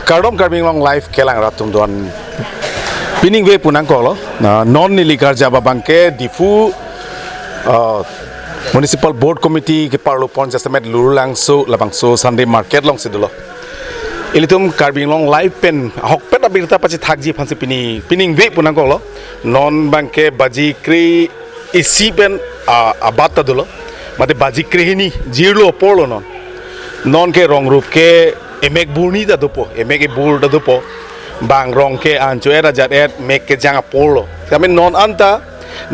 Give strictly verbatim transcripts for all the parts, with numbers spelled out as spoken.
Kardom Karbi Anglong Live kelang rat atum doan. Pining ve pu nangkoklo. Na non neli karjap abangke Diphu, ah, Municipal Board Committee keparlo pon jasemet Lurlangso labangso Sunday Market alongsi dolo. Ilitum Karbi Anglong Live pen ahokpet abirta pachethakji aphansi pini pining ve pu nangkoklo. Non abangke baji kre-isi pen, ah, abat ta dolo. Mate baji krehini jirlo aporlo non. Non ke rong rup ke emek burni ta dopo, emek ebur ta dopo. Bang rong ke an cho-et ajat-et mek kejang aporlo. Kami non anta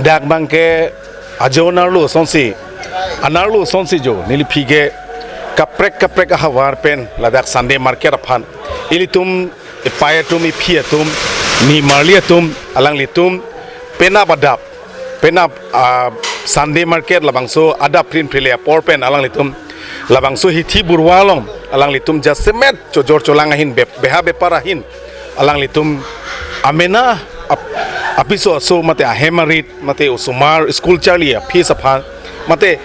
dak abangke ajo anerlo asonsi, anerlo asonsi jo neli aphi ke kaprek kaprek ahavar pen ladak Sunday Market aphan ilitum epei atum, ephi atum, nimarli atum, alanglitum penap adap, penap, ah, Sunday Market labangso adap prin prile apor pen alanglitum labangso hithi burwa along alanglitum jasemet chojor cholang ahin, bep-, beha bepar ahin alanglitum amena ap-, apiso aso mate ahem arit mate osomar school charli a-fees aphan mate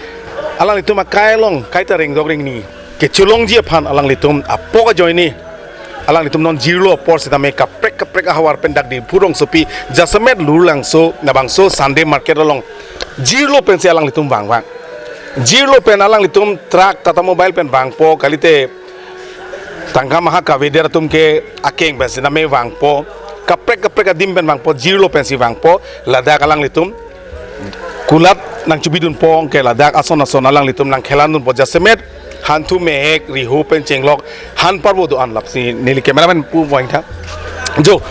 alanglitum akai along kaita rengdok rengni kecholongji aphan alanglitum apok ajoine alanglitum non jirlo apor sitame kaprek kaprek ahavar pen dak Diphu rongsopi jasemet Lurlangso labangso Sunday Market along jirlo pensi alanglitum vangvang. Jirlo pen alanglitum truck Tata Mobile pen vangpo, kalite tangka maha kaveder atum ke akeng pen sitame vangpo. Kaprek kaprek adim pen vangpo, jirlo pensi vangpo. Ladak alanglitum kulat nangchobidunpo, anke ladak ason ason alanglitum nangkhelandunpo jasemet hanthu mehek, riho pen chenglok, han parvo do-an, lapusi neli cameraman pu vangtha. Jo,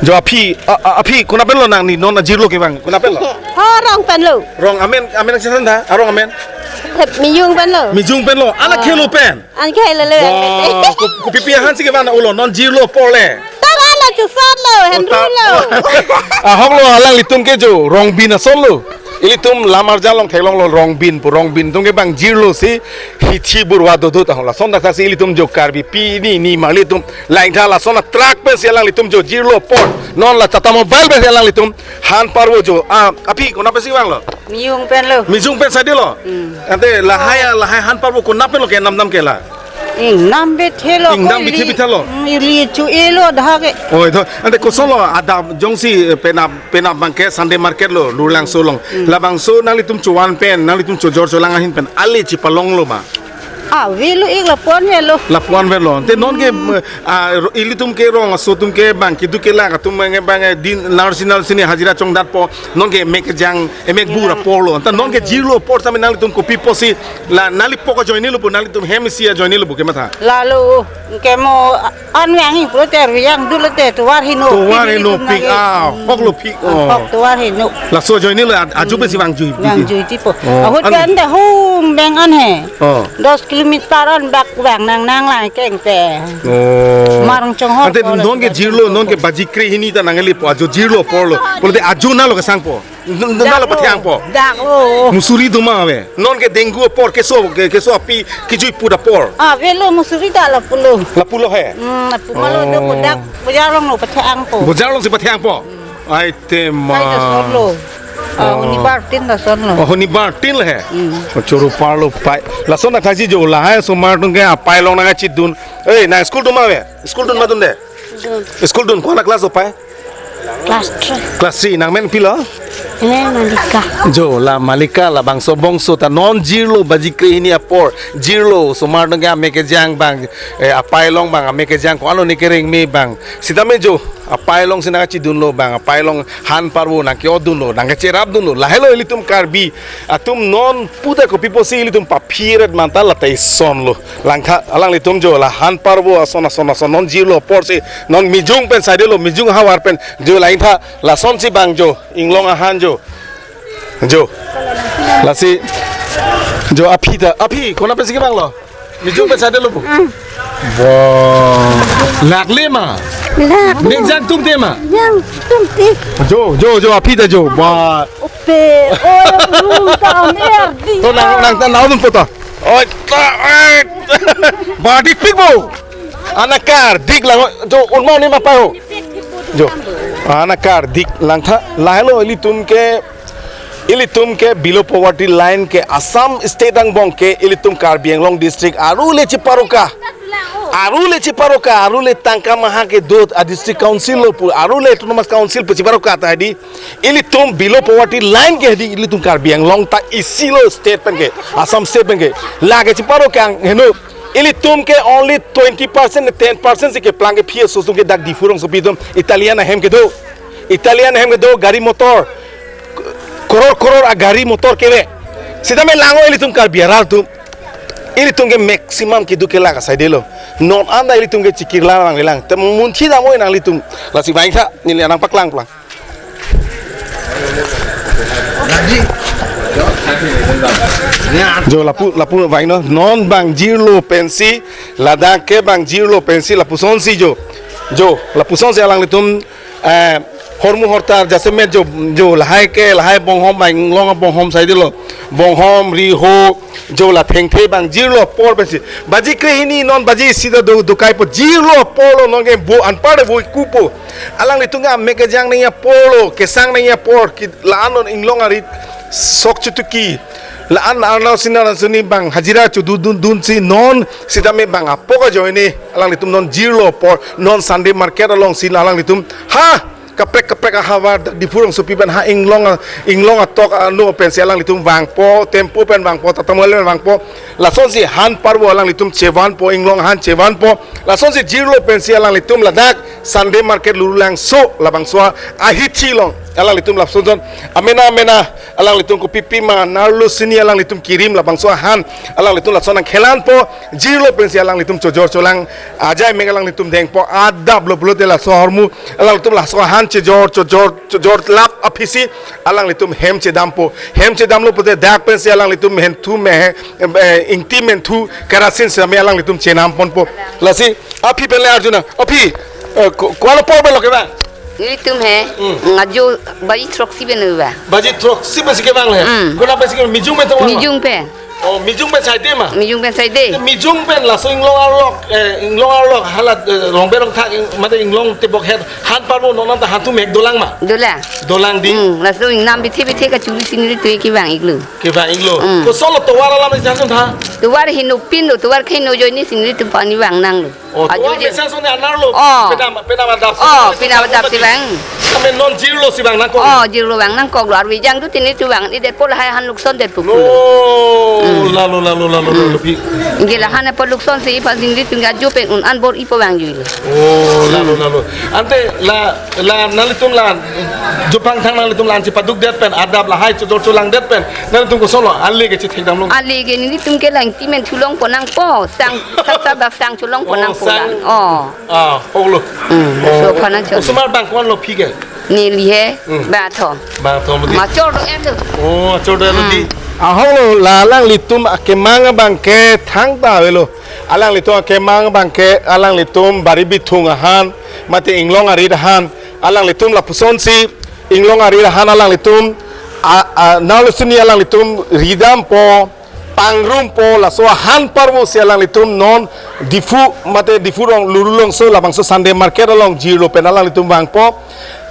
jo aphi, a, a, aphi konat penlo nangli non ajirlo kevang, konat penlo? Ha, rong penlo. Rong amen, amen nangchethan tha, arong amen? Thep Mijung penlo. Mijung penlo, anak Ah. khelo pen. An khelo lo. Wah, ko-, kopipi ahansi kevang ulo non jirlo apor le. Tara la chusat lo, Oh, henru ta-, lo. Ahok lo alanglitum ke jo, Rongbin ason lo. Ilitum lamar jalong theklonglo Rongbin pu, Rongbin atum ke bang jirlo si hithi burwa dodot ahok lason dak si ilitum jo Karbi pini nimarli atum langtha lason a-truck pensi alanglitum jo jirlo apor. Non la Tata Mobile pensi alanglitum han parvo jo. Ah, aphi konat pensi vanglo? Mijung penlo. Mijung pen sadi lo. Hmm. Ante lahai, lahai han parvo konat penlo kenamnam ke la? Ingnam bithe lo, Ingnam ko bithe ili, bithe lo. Mm, ili chu-e lo dak ke. Oi, to, ante koson lo adap jongsi, eh, penap, penap abangke Sunday Market lo, Lurlangso along. Mm. Labangso nanglitum chovan pen, nanglitum chojor cholang ahin pen, ale chipalonglo ma? Avelo ik lapu-an avelo. Lapu-an avelo. Ante non ke, Mm. eh, ah, ro-, ilitum ke rong aso atum ke bang keduk kelak atum bang, bang, eh, din narsi narsi ni hajira chongdatpo, non ke mek kejang, emek bur Kelang. aporlo. Ante non ke Kelang. jirlo apor sitame nanglitum kopi pusi la nangli pok ajoinelo pu, nanglitum hem isi ajoinelo pu kematha? Lalo, kemo an vang-i pulote vang dun lote tovar henopik. Tovar henopik, ah, hoklo pik, oh. Hok tovar heno. Laso ajoinelo a-, ajo pensi vangjui. Vangjui tipo. Oh, Ahut an- ke ante hum beng an he. Oh. Dos kilometer an bak vang nang nang lang keng te. Oh. Marong chonghor Ante ko non ke laso jirlo, non ke baji krehini ta nanglipo, ajo jirlo aporlo. Pulote ajo nalo kesangpo. N-, n-, nalo Dak lo, pathangpo. dak lo. Musuri doma ave. Non ke dengue apor keso, ke-, keso api kejui put apor. Ah, avelo musuri dak lapulo. Lapulo he. Hmm, lapu malo do Oh. ko dak bojar along lo pathangpo. Bojar alongsi pathangpo. Hmm. Ai tema. Ai lason lo. Ah, Oh. Honibar tin lason lo. Oh, Honibar tin le he. Hmm. Oh, choro parlo pai. Lason nangthaji jo lahai osomar atum ke apai along nangchidun. Eh, nang school dun ma ave? School dun ma dunde? Dun. School dun, ko-an a-class lo pai? Class three. Class three, nang men pilo? Nang men Malika. Jo, la Malika, labangso bongso ta non jirlo baji krehini apor, jirlo osomar atum ke amek kejang bang, eh, apai along bang, amek kejang ko-an lo ne kereng me bang. Sitame jo, apai alongsi nangchidunlo bang, apai along han parvo nangke-otdunlo, nangkecherapdunlo. Lahelo ilitum Karbi atum non puta kopi pusi ilitum paphiret manta lata isonlo. Langtha, alanglitum jo la han parvo ason ason ason non jirlo aporsi non Mijung pen sadi lo, Mijung ahavar pen jo langtha lasonsi bang jo inglong ahan jo. Jo. Lasi jo aphi ta, aphi konat pensi kevanglo? Mijung pen sadi lo pu. Ah. Wah. Lak le ma? Lak. Ning jangtum te ma? Jangtum te. Jo, jo, jo, aphi ta jo. Wah. Ope, oi, room ta am air dik. To nang, nang, nang, nang, nang, poto. Oi, ta, oi. Ba dikpik bo. Anakar, dik lang, jo, unma ni ma pa ho. Jo. Anakar, dik langtha, lahelo ilitum ke, ilitum ke below poverty line ke Assam state angbong ke ilitum Karbi Anglong district arule chiparuka. Arule chiparo ka, arule tangka maha kedo a district council lo pu, arule autonomous council pu chiparo ka ta hedi. Ilitum below poverty line ke hedi, ilitum Karbi Anglong ta isi lo state pen ke, Assam state pen ke. Lake chiparo ka heno. Ilitum ke only twenty percent, ten percent si keplang ke phi aso atum ke dak Diphu rongsopi atum Italian ahem kedo. Italian ahem kedo gari motor. Koror koror a gari motor keve. Sitame lang-o ilitum Karbi arat atum. Ilitum ke maximum kedo ke lake asai delo. Non anta ilitum ke chikirlang lang lang. Te munthi dam-o nanglitum. Lasi vangtha, neli nangpaklang plang. Jo lapu lapu vangnon, non bang jirlo pensi, ladak ke bang jirlo pensi lapusonsi jo. Jo, lapusonsi alanglitum, eh, hormu hortar jasemet jo, jo lahai ke, lahai bonghom bang inglong bonghom asai delo. Bonghom, riho, jo la thengthe bang jirlo apor pensi. Baji krehini non baji isi ta do, dokai po jirlo apor lo non ke bo anpar de bo kupo. Alanglitum ke amek kejang nangji apor lo, kesang nangji apor, ki la-an non inglong arit sok chutuki. La-an arnao sina suni bang hajira chodun dun dunsi non sitame bang apok ajoine alanglitum non jirlo apor, non Sunday market alongsi alanglitum ha kaprek kaprek ahavar Diphu rongsopi pen ha inglong a-, inglong atok ano pensi alanglitum vangpo, tempo pen vangpo, tatamole pen vangpo. Lasonsi han parvo alanglitum chevanpo, inglong han chevanpo. Lasonsi jirlo pensi alanglitum ladak Sunday market Lurulangso labangso ahithi along alanglitum lapson amena amena alanglitum kopipi ma narlo sini alanglitum kirim labangso ahan alanglitum lason nangkhelanpo, jirlo pensi alanglitum chojor cholang ajai mek alanglitum dengpo, adap lo pulote laso ahormu alanglitum laso ahan chojor chojor chojor lap aphisi alanglitum hem chedampo. Hem chedamlo pulote dak pensi alanglitum menthu mehe, eh, ingti menthu kerasin sitame alanglitum chenam ponpo. Lasi aphi pen le arjuna. Aphi, eh, ko-, ko-an apor pen lo kevang? Nelitum he, Hmm. ngajo baji throksi pen lo ba. Baji throksi pensi kevang le. Hmm. Konat pensi kevang, Mijung pen tong? Mijung pen. Oh, Mijung pen saide ma? Mijung pen saide. Te Mijung pen laso inglong arlok, eh, inglong arlok, hala, eh, Rongbe Rongthak, ing-, mate inglong tebok het, han parvo non anta han atum hek dolang ma? Dolang. Dolang di? Hmm, laso ingnam bithe bithe kachuli si nelitum kevang iklo. Kevang iklo. Hmm. Koson lo tovar alam isi han atum tha? Tovar heno pin lo, tovar ke heno ajoine si nelitum pani vang nanglo. Oh, ajo tovar je mesen sone anar lo. Oh. Penam, penam adap si Oh, vang, penam adap si vang. Kami non jirlo si vang nangkok. Oh, jirlo vang nangkoklo. Arve jang tu tini tu vang. Ni det po lahai han lukson det pupu. Lo, Hmm. lalo, lalo, lalo, Hmm. lalo, phi. Ingke la han apor luksonsi ipha singri tingga jo pen un an bor-ipo vangjuilo. Oh, lalo, Hmm. lalo. Ante la, la nanglitum la, jupang thang nanglitum la-an chepaduk det pen, adap lahai chojor cholang det pen, nanglitum koson lo, ale ke chethek damlo. Ale ke nelitum ke la ingti menthu longpo nangpo, sang, sat sat bak sang cholongpo Oh, nangpo sang. lang. Oh. Ah, hoklo. Hmm, Oh. so aphan nangchon. Osomar bang ko-an lo phi ke? Neli he, Hmm. bang thom. Bang thom di. Ma chor do-et lo. Oh, chor do-et lo di. Hmm. Ahoklo, la alanglitum akemang abang ke thangta avelo. Alanglitum akemang abang ke, alanglitum bari bithung ahan, mate inglong arit ahan, alanglitum lapusonsi, inglong arit ahan alanglitum, a, a, nalo sini alanglitum ridampo, pangrumpo, laso ahan parvo si alanglitum non Diphu, mate Diphu rong Lurulangso labangso Sunday market along jirlo pen alanglitum vangpo.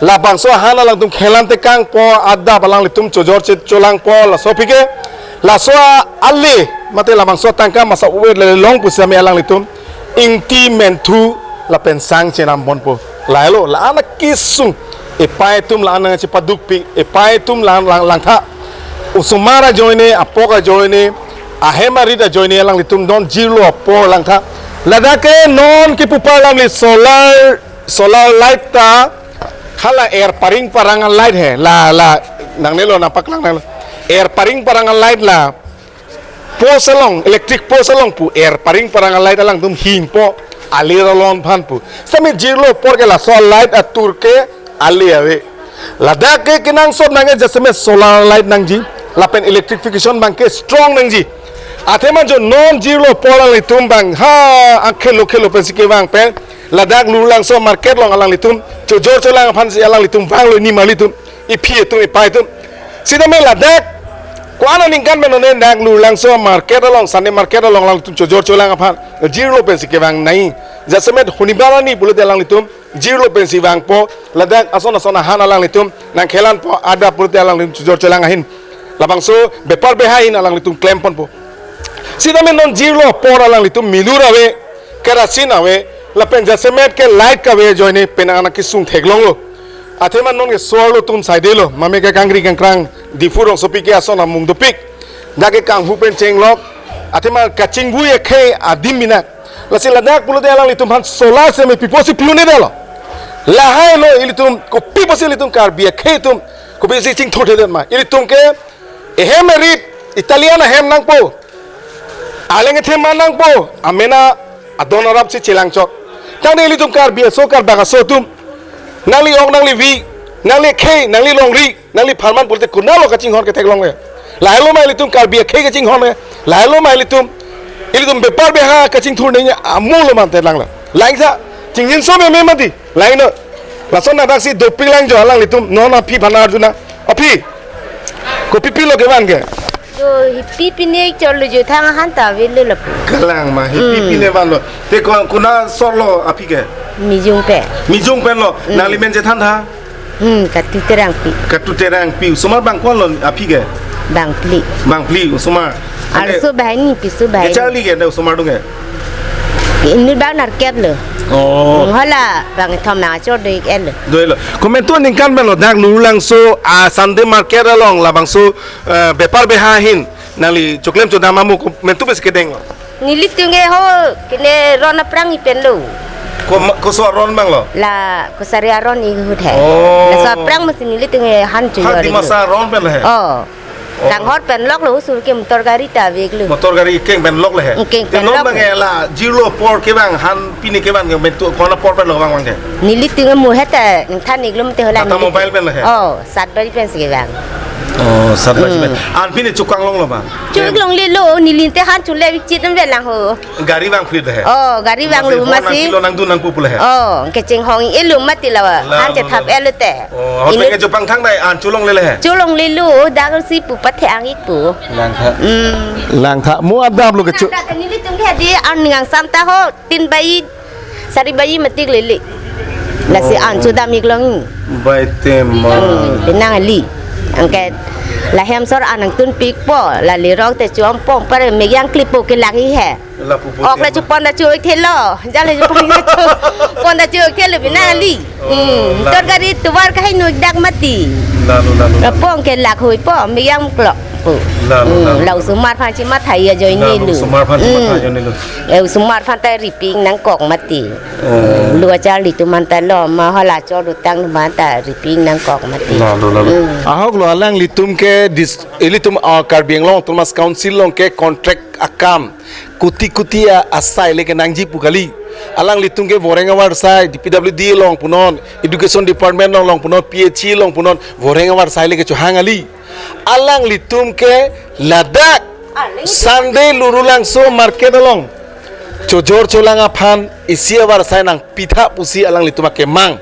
Labangso ahan alanglitum khelan tekangpo, adap alanglitum chojor che-, cholangpo, laso aphi ke. Laso a-, ale, mate labangso tangka masa uwe le long pusitame alanglitum ingti menthu lapen sang chenam ponpo. Lahelo, la-an akesung. Epei atum la-an nangchepadukpik, epei atum la-an lang, langtha. Osomar ajoine, apok ajoine, ahem arit ajoine alanglitum non jirlo apor langtha. Ladak ke non kipu parlang li solar, solar light ta, hala er paring parang a-light he, la, la, nangnelo nangpaklang nanglo. Er paring parang a-light la, post along, electric post along pu, er paring parang a-light alangtum hingpo, ale ralon aphan pu. Sitame jirlo apor ke laso a-light atur ke ale ave. Ladak ke kenangsot nangke jasemet solar light nangji, lapen electrification abang ke strong nangji. Athema jo non jirlo apor alanglitum bang, ha, akhelo khelo pensi kevang pen, ladak Lurulangso market along alanglitum, chojor cholang aphansi alanglitum vanglo ni marlitum. Iphi atum, epei atum. Sitame ladak, ko-an aningkan pen non dak Lurulangso market along, Sunday market along alanglitum chojor cholang aphan, jirlo pensi kevang nai. Jasemet honibar arni pulote alanglitum, jirlo pensi vangpo, ladak ason ason ahan alanglitum, nangkhelanpo, adap pulote alanglitum chojor cholang ahin. Labangso, bepar behai ahin alanglitum klem ponpo. Sitame non jirlo apor alanglitum milur ave, kerosene ave, lapen jasemet ke light kave ajoine penang anak kesung theklonglo. Athema non ke so-arlo atum saidelo, mame ke kangri kangkrang, Diphu rongsopi ke ason amung dopik. Dak ke kanghu pen chenglok, athema kachingbui akhei adim bina. Lasi ladak pulote alanglitum aphan solar seme pipo si pi-un-edetlo. Lahai lo ilitum, kopi pusi ilitum Karbi akhei atum, kopi si chingthurthedet ma. Ilitum ke ehem erit, Italian ahem nangpo. Aleng ethe ma nangpo, amena adon arap si chelangchot. Tangte ilitum Karbi aso, Karbak aso atum, nangli ok, nangli vi, nangli khei, nangli longri, nangli pharman pulote konatlo kachinghon ketheklongle? Lahelo ma ilitum Karbi akhei kachinghon ke? Lahelo ma ilitum, ilitum bepar beha kachingthur nangji amo lo mante lang la. Langtha, chingjinso meme mati. Laino. Lason nadak si dopik lang jo alanglitum, non aphi aphan arjuna. Aphi, kopi pilo kevan ke? Jo, hipi pine cholo jo, thang ahan ta avelo lapu. Kalang ma, hipi Hmm. pine vanlo. Te ko-, konat asor lo aphi ke? Mijung pen. Mijung pen lo. Hmm. Nangli men chethan tha? Hmm, Katu Terangpi. Katu Terangpi. Osomar bang ko-an lo aphi ke? Bang phli. Bang phli, osomar. Arloso banghini, piso banghini. Kecharli ke, ne osomar atum ke? Inut bang nerkep lo. Oh. Hala bangkethom nangchor do-ik-et lo. Do-iklo. Komantu aningkan pen lo, dak Lurulangso a Sunday market along labangso, eh, bepar beha ahin nangli choklem chodam amo komantu pensi kedenglo? Nelitum ke ho, kene ron aphrang pen lo. Ko ma-, koso aron abang lo? La Kosari aron ahut he. Oh. Laso aphrang masi nelitum ke han Ha, chojor-iklo. Dimasa aron pen he? Oh. Oh. Kanghor pen lok lo, husur ke motor gari ta avek lo. Motor gari keng pen lok le he? Keng pen lok. Te non abang ke la jirlo apor kevang, han pine kevang ke, komantu apor pen lo vang vang ke? Nelitum ke mu he ta nangthan-iklo mate, hala Tata nelitum. Mobile pen lo he? Oh, Satbari pensi kevang. Oh, Satbari pen. Hmm. An pine chokang longlo abang? Chokang longlelo, nelitum te han chole-ik chit nang velang ho. Gari vangphit le he? Oh, gari vanglo masi. Masi hor nangpilo, nangdun nangpo pu le he? Oh, kechinghon-iklo mati la. La, han lo, chethap lo. Elo te. Oh, ahut Inut pen ke chopangthang dai an cholongle le he? Cholonglelo, dak si pu pathe-ang-ik pu. Langtha. Hmm. Langtha, mo adap lo kecho. Nelitum ke di an ningang sam ta ho, tin bai, sari bai matik lele. Lasi Oh. an chodam-ik long. Bai tema. Hmm, penang kali. Anke la hem asor an nangtunpikpo, la lerok te chom pom pare, meyang klipo ke lagi he. Lapu po Ok la tema. Chopon ta cho-ik thelo. Jale chopon ta cho, pon ta cho-ik thelo, penang kali. Oh, Hmm, la. Motor gari tovar kaheno dak mati. Lalo, lalo, lalo. Lapong ke lak hoipo, meyang klok po. Lalo, Hmm, lalo. La osomar aphan chimatha-ik ajoine Lalo, lo. Osomar aphan chimatha Hmm. ajoine lo. Eh, osomar aphan ta ripik nangkok mati. Oh. Lo acharli atum aphan ta lo, ma hala chor dotang atum aphan ta ripik nangkok mati. Lalo, lalo. Hmm. Ahok lo, alanglitum ke dis-, ilitum, ah, Karbi Anglong Autonomous Council along ke contract akam kuti kuti a, asai le kenangji pu kali. Alanglitum ke voreng avar asai, D P W D along punon, Education Department along punon, P H E along punon, voreng avar asai le kechohang kali. Alanglitum ke ladak Sunday Lurulangso market along chojor cholang aphan isi avar asai nangpitha pusi alanglitum akemang.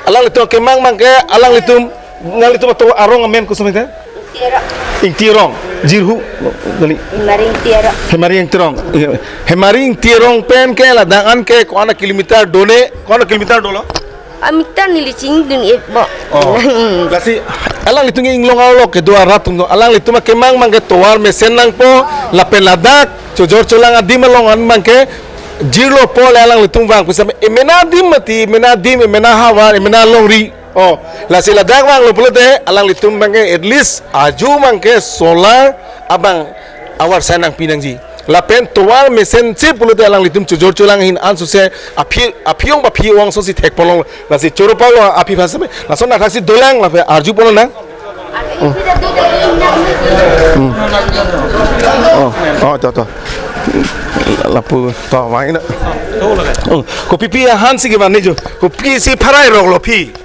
Alanglitum akemang abang ke alanglitum, nanglitum ato arong amen koson ite? Ingti arong. Ingti arong. Jirhu. Nani? Hemari Ingti arong. Hemari Ingti arong. Iya. Hemari Ingti arong pen ke ladak an ke ko-an a kilometer done, ko-an a kilometer dolo? Amita neli chingdun-ikpo. Oh. Hmm. Lasi alanglitum ke inglong arlo kedo arat atum do. Alanglitum akemang abang ke tovar mesen nangpo, lapen ladak chojor cholang adim along an abang ke jirlo apor le alanglitum vang pusam emena adim mati, emena adim, emena havar, emena longri. Oh, lasi ladak vanglo pulote alanglitum abang ke at least aju abang ke solar abang avar asai nangpi nangji. Lapen tovar mesen si pulote alanglitum chojor cholang ahin ansose aphi, aphi-ong aphi-ong asonsi thekponlong. Lasi choro palo aphi aphan seme. Lason athak si dolang lapen arjupon nang. Hmm. Hmm. Oh, oh, to, to. Lapu, to, vang na. Oh, kopi pi ahan si kevan ne jo. Kopi si pharai roklo aphi?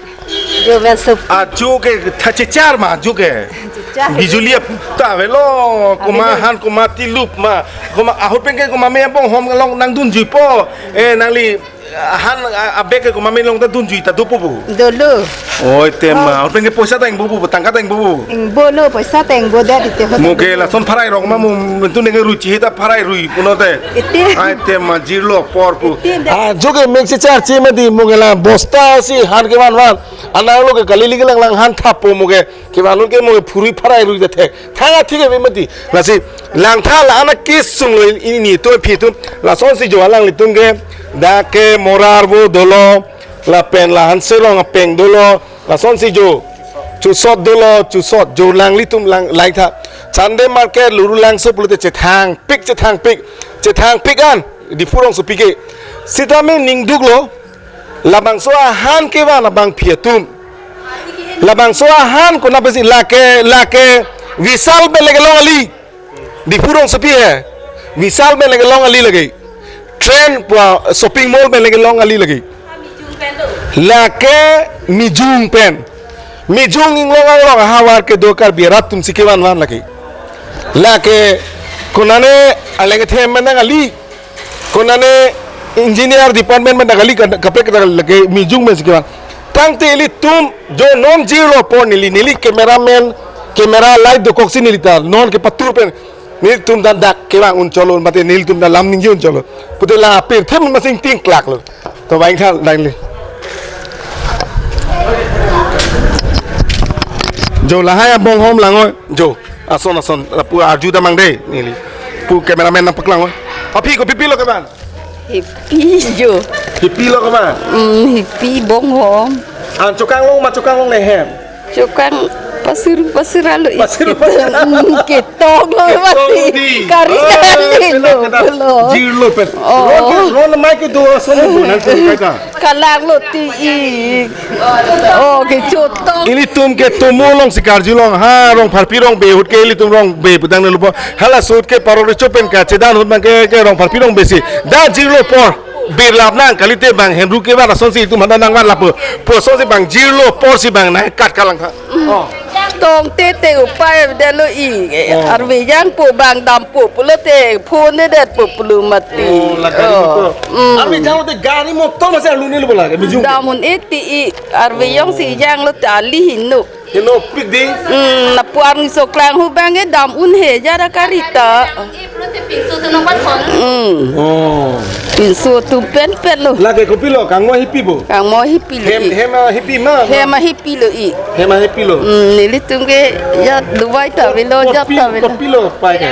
Jo, men sup. Ajo ke tha chechar ma, ajo ke. Chechar. Bijuli ta avelo, komat Avelo. han, komat tilup ma. Komat ahut pen ke komat me abong hom along nangdunjuipo. Eh, nangli, han, a, abag ke komat me along ta dunjui ta dopo bo. Dolo. Oi, tema. Oh. Ahut pen ke poisa ta ingbo bo, tangka ta ingbo bo. Ingbo lo, poisa ta ingbo da di te ho. Mo ke lason pharai rok ma mo mentu neng ruchi hita pharai rui punote. Iti. Ai tema jirlo apor pu. Iti da. Ah, ajo ke mek si char chi mati mo ke la bosta si han kevan van. Anak lo ke kali ligi lang lang han thap po mo ke. Kevan lo ke mo ke phurui pharai rui de thek. Thang athik ke mati. Lasi langtha la anak kesung lo ini to aphi atum. Lasonsi jo alanglitum ke Dak ke Mora arvo dolo, lapen la Hanserong apeng dolo, lasonsi jo. Chusot dolo, chusot, jo langlitum lang, langtha. Sunday market, Lurulangso pulote chethangpik, chethangpik, chethangpik an, Diphu rongsopi ke. Sitame ningduklo, labangso ahan kevan abangpi atum. Labangso ahan konat pensi lake, lake, Vishal pen le kelong ali. Diphu rongsopi he. Vishal pen le kelong ali lake. Trend pua shopping mall pen le kelong ali lake. Lake Mijung pen. Mijung inglong anglong ahavar kedo Karbi arat atumsi kevan van lake. Lake konane aleng kethe menang ali. Konane engineer department pen dak kali ka-, kaprek dak lake Mijung pensi kevan. Tangte ilitum jo non jirlo apor neli, neli cameraman, camera light dokoksi neli ta non kepatur pen nelitum ta dak kevang unchotlo mate nelitum ta lam ningje unchotlo. Pute la pirthe amonit masing tingklaklo. To vangtha dangli. Jo lahai abonghom lang oi. Jo. Ason ason. Lapu arju damang dei neli. Pu cameraman nangpaklang oi. Aphi kopi pilo kevan? Hepi jo. Hepi lo kevan? Hmm, hepi bonghom. An chokang long ma chokang long le hem. Chokang pasir pasir alo. Pasir pasir. Hmm, ketong lo. Ketong mati di. Kari ah, kari kena, lo kena. Lo. Jirlo pen. Oh. Ron ke, ron mai kedo ason lo bunan pen kaita. Kalang lo ti-ik. Oh, kechotong. Ilitum ke tomo alongsi karjulong ha Rongpharpi Rongbe ahut ke ilitum Rongbe putang ne lupo. Halaso ahut ke parok recho pen kachedan ahut abang ke, ke Rongpharpi Rongbe si. Dak jirlo apor birlap nang kalite bang hemru kevan asonsi itum handa nangvan lapu. Pu asonsi bang jirlo aporsi bang nangkat kalangtha. Oh. Tongte te upai delo ik. Oh. Arve jangpo bang dampo pulote phone det po pulo mati. Oh, lagari oh. Itu. Hmm. Arve janglote gari motor masih alun-i lo bola ke Mijung. Dam un-e ti-ik. Arve jongsi janglote ali hinu. Hinopik di. Hmm, lapu arni soklang hu bang ke dam un-e jara karita. Hmm. Oh. Pinso atum penpen lo. Lake kopilo, kangmo hepi bo? Kangmo hepi lo. Hem, ik. Hem ahepi ma? Hem ahepi lo ik. Hem ahepi lo. Hmm, nelitum ke ya Dubai ta avelo, ya kopi, ta avelo. Kopilo pai ke?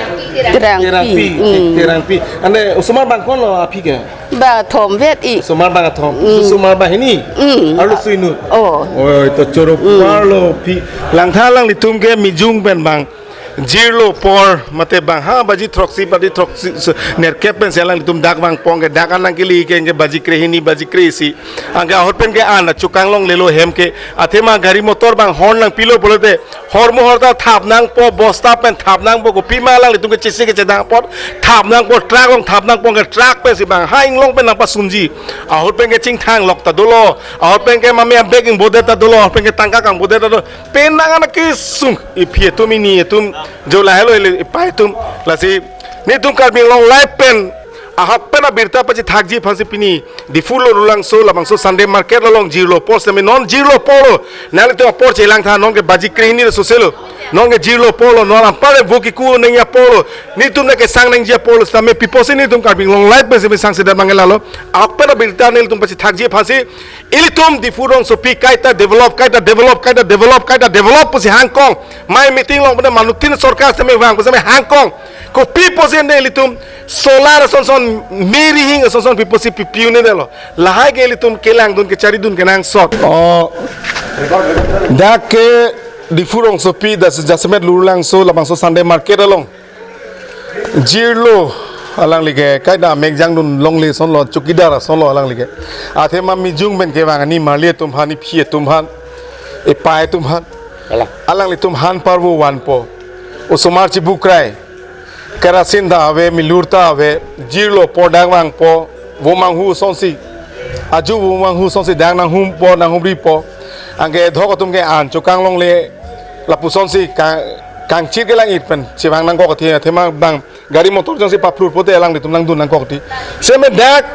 Terangpi. Terangpi. Hmm. Terangpi. Ane osomar bang konlo aphi ke? Bang athom vet ik. Osomar bang athom. Hmm. Osomar banghini. Hmm. Arloso inut. Oh. Oi, to choro hmm. Parlo aphi. Langtha alanglitum ke Mijung pen bang. Jirlo apor mate bang ha baji throksi baji throksi so, nerkep pensi alanglitum dak vangpon ke dak an nangkele ke, ke baji krehini baji kreisi. Anke ahut pen ke an chokang longlelo hem ke athema gari motor bang horn nangpilo pulote hormu horta thap nangpo, bosta pen thap nangpo, kopima alanglitum ke chisi kechedang apot thap nangpo, truck along thap nangpo ke truck pensi bang ha inglong pen nangpasunji. Ahut pen ke chingthang lok ta dolo, ahut pen ke mame abag ingbodet ta dolo, ahut pen ke tangka kangbodet ta dolo. Penang anak kesung iphi atum ini atum jo lahelo ili ipai atum lasi nelitum Karbi Anglong Live pen ahok pen abirta pachethakji aphansi pini Diphu Lurulangso labangso Sunday market along jirlo apor sitame non jirlo apor lo nanglitum apor chelangtha non ke baji krehini le soselo non ke jirlo apor lo non ampare vo kiku nangji apor lo nelitum na kesang nangji apor lo sitame pi apotsi nelitum Karbi Anglong Live pensi sangsedet mangela lo ahok pen abirta nelitum pachethakji aphansi ilitum Diphu rongsopi kaita develop, kaita develop, kaita develop, kaita develop pusi hangkong. Mai meeting along pada manutin sorkar sitame vang, sitame hangkong. Kopi apotsi ne ilitum solar ason ason, miri hing ason ason pi apotsi pipiu ne delo. Lahai ke ilitum kelangdun kecharidun kenangsot. Oh. Dak ke Diphu rongsopi das jasemet Lurulangso labangso Sunday market along. Jirlo alangli ke kaita mek jangdun longle asonlo chowkidar asonlo alangli ke. Athema Mijung pen kevang ani marli atum aphan iphi atum aphan ipai atum aphan. Alang. Alanglitum han parvo vanpo. Osomar chibukrai. Kerasin ta ave milur ta ave jirlo apor dak vangpo. Vo manghu asonsi. Aju vo manghu asonsi dak nanghumpo nanghumripo. Anke dhok atum ke an chokang longle lapu asonsi ka kangchir kelang-it pen chevang nangkok athe athema bang gari motor jongsi paplur pote alanglitum langdun nangkok ti. Sitame dak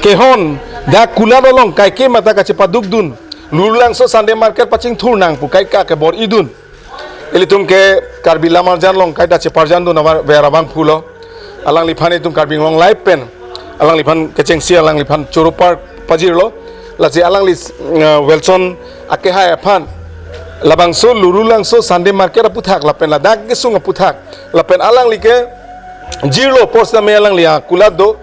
kehon dak kulat along kaike mata kachepadukdun. Lurulangso Sunday market pachingthur nang pu kaike kebor-idun. Ilitum ke Karbi Lamarjan along kaita cheparjandun avar ver abangphu lo. Alangliphan itum Karbi Anglong Live pen alangliphan kechengsi alangliphan choro apar pajirlo. Lasi alangli uh, Wilson akehai aphan labangso Lurulangso Sunday market aputhak lapen ladak kesung aputhak lapen alangli ke jirlo apor sitame alangli akulat do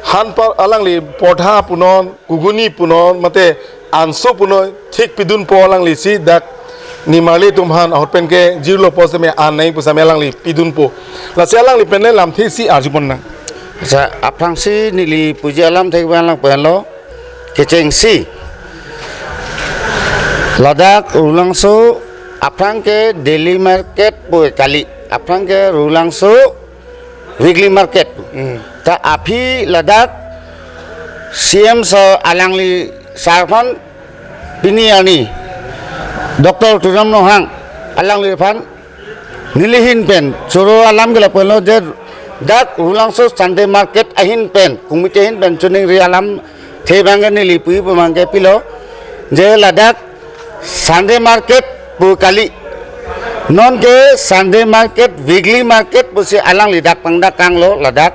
Han par alangli portha punon, kuguni punon, mate anso punon, thik pidunpo alanglisi dak nimarli atum aphan ahut pen ke jirlo pu seme an nang pu seme alangli pidunpo. Lasi alangli pen le lamthe isi arjupon nang. Sa aphrangsi neli puji alamthe abang lang pen lo. Kechengsi ladak Rulangso aphrang ke daily market pu kali, aphrang ke Rulangso weekly market. Hmm. Ta aphi ladak C M sir alangli sar aphan pini arni Doctor Tuliram Ronghang alangliphan neli ahin pen choro alam ke lapu lo je dak Rulangso Sunday market ahin pen, committee ahin pen choningri alamthe abang ke neli puji abang ke pilo je ladak Sunday market pu kali. Non ke Sunday market, weekly market pusi alangli dak pangdak kanglo ladak.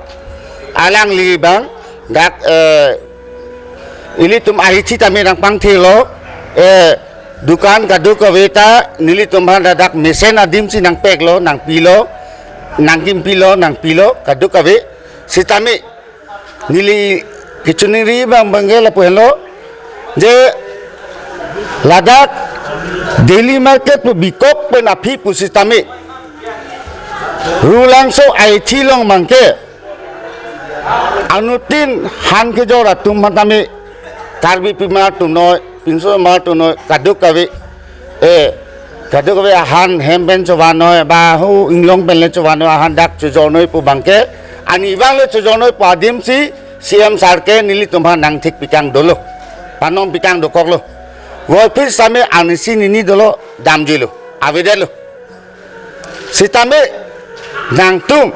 Alangli abang dak, eh, ilitum ahithi tame nangpangthelo, eh, dukan kadokave ta nelitum aphan ladak mesen adimsi nangpeklo, nangpilo, nangkimpilo, nangpilo kadokave. Sitame neli kechoningri abang abang ke lapu henlo je ladak daily market pu bikok pen aphi pusitame Rulangso ahithi along abang ke anuttin han kejor atum aphan tame Karbi pimar atum noi, pinso mar atum noi, kadokave, eh, kadokave ahan hem pen chovan noi, ba hu inglong pen le chovan noi, ahan dak chojor noi pu abang ke, arnivang le chojor noi pu adimsi C M sir ke nelitum aphan nangthik pikang dolo, panom pikang dokoklo. Voiphit sitame arnisi nini dolo, damjuilo, avedetlo. Sitame nangtum,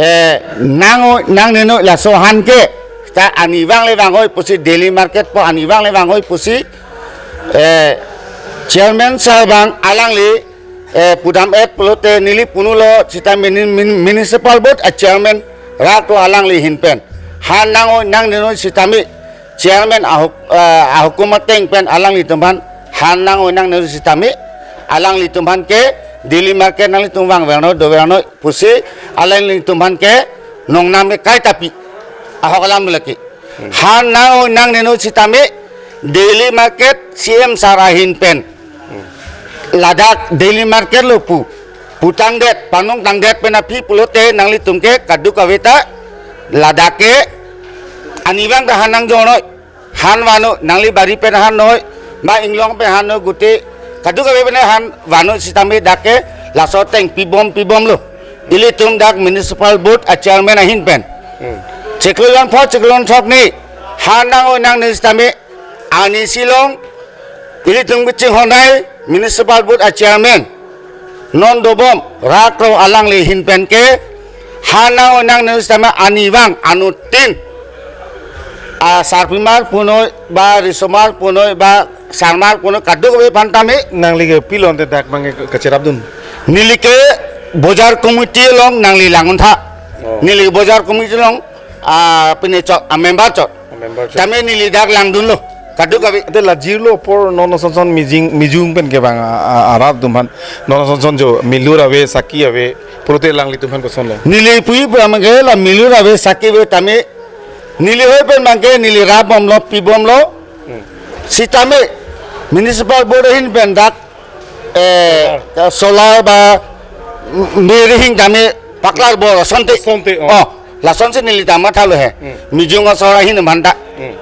eh, nang-oi nangne noi laso ahan ke, ta arnivang le vang-oi pusi daily market pu arnivang le vang-oi pusi, eh, chairman sir abang alangli, eh, pudam-et pulote neli punulo sitame mini-, mini-, municipal board a chairman rat to alangli ahin pen. Han nang-oi nangne noi sitame chairman ahuk-, eh, ahukum ateng pen alanglitum aphan han nang-oi nangne sitame alanglitum aphan ke daily market nanglitum vangver noi, dover noi pusi alanglitum aphan ke nongnam ke kaita pi. Ahok alam lake. Hmm. Han nang-oi nangne noi sitame daily market C M sir ahin pen. Hmm. Ladak daily market lo pu. Putangdet, panongtangdet pen aphi pulote nanglitum ke kadokave ta ladak ke arnivang ta han nangjor noi. Han vannoi, nangli bari pen han noi, ba inglong pen han noi, gute kadokave pen han vannoi sitame dak ke laso ateng pibom pibomlo. Ilitum dak municipal board a chairman ahin pen. Hmm. Chiklo jon pho, chiklo jon thok ni, han nang-oi nangne sitame, arnisi along, ilitum kachinghon-ai municipal board a chairman non dobom rat to alangli ahin pen ke, han nang-oi nangne sitame arnivang anuttin, a sarpimar punoi, ba risomar punoi, ba sarmar punoi, kadokave aphan tame. Nangli ke pilon te dak abang ke kacherapdun? Neli ke bojar committee along nangli langdun tha. Oh. Neli ke bojar committee along, ah, pine chot, ah, member chot. Member chot. Tame neli dak langdunlo kadokave. Ante la jirlo apor non ason son mijing, mijung pen kevang a, a, arat atum aphan non ason son jo milur ave, saki ave, pulote alanglitum aphan kosonlo? Neli puji abang ke la milur ave, saki ave tame neli hoi pen abang ke neli rapbomlo, pibomlo. Hmm. Sitame municipal board ahin pen dak, eh, solar ba, mm, meri hing tame paklar bor asonte. Asonte, oh. Oh, lasonsi neli ta mathalo he. Hmm. Mijung asor ahin aphan ta. Hmm.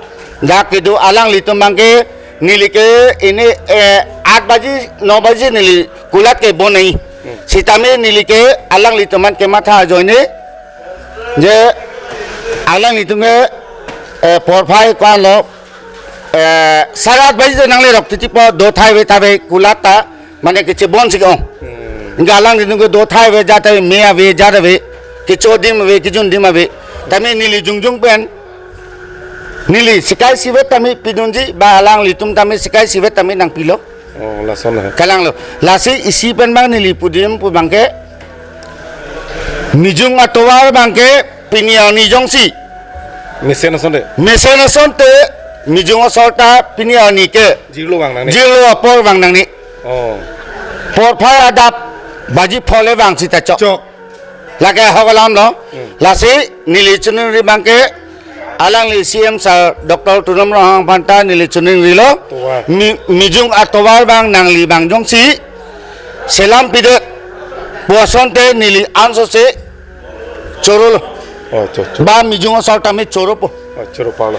Dak kedo alanglitum abang ke neli ke ini, eh, aat baji, no baji neli kulat ke bon nai. Hmm. Sitame neli ke alanglitum aphan kematha ajoine je alanglitum ke, eh, porphai ko-an lo, eh, sare aat baji to nanglerok titi po do thai ave ta ave kulat ta, mane kechebon si ke-ong. Hmm. Anke alanglitum ke do thai ave, jat ave, me ave, jat ave, kecho adim ave, kejun adim ave. Tame neli jongjong pen neli sikai isivet tame pidunji, ba alanglitum tame sikai isivet tame nangpilo. Oh, lason he. Kalanglo. Lasi isi pen abang neli pudim pu abang ke, mijung atovar abang ke pini arni jongsi mesen asonte. Mesen asonte, mijung asor ta pini arni ke jirlo vang nangne. Jirlo apor vang nangne. Oh. Porphai adap baji phole vang sita chok. Chok. Lake ahok alam lo. Hmm. Lasi neli choningri abang ke Alangli C M sir Doctor Tuliram Ronghang aphanta neli choningrilo. Tovar. Mi-, mijung atovar abang nangli abang jongsi selam pidet pu asonte neli ansose chorolo. Oh, cho, cho. Ba mijung asor tame choropo. Oh, choro palo.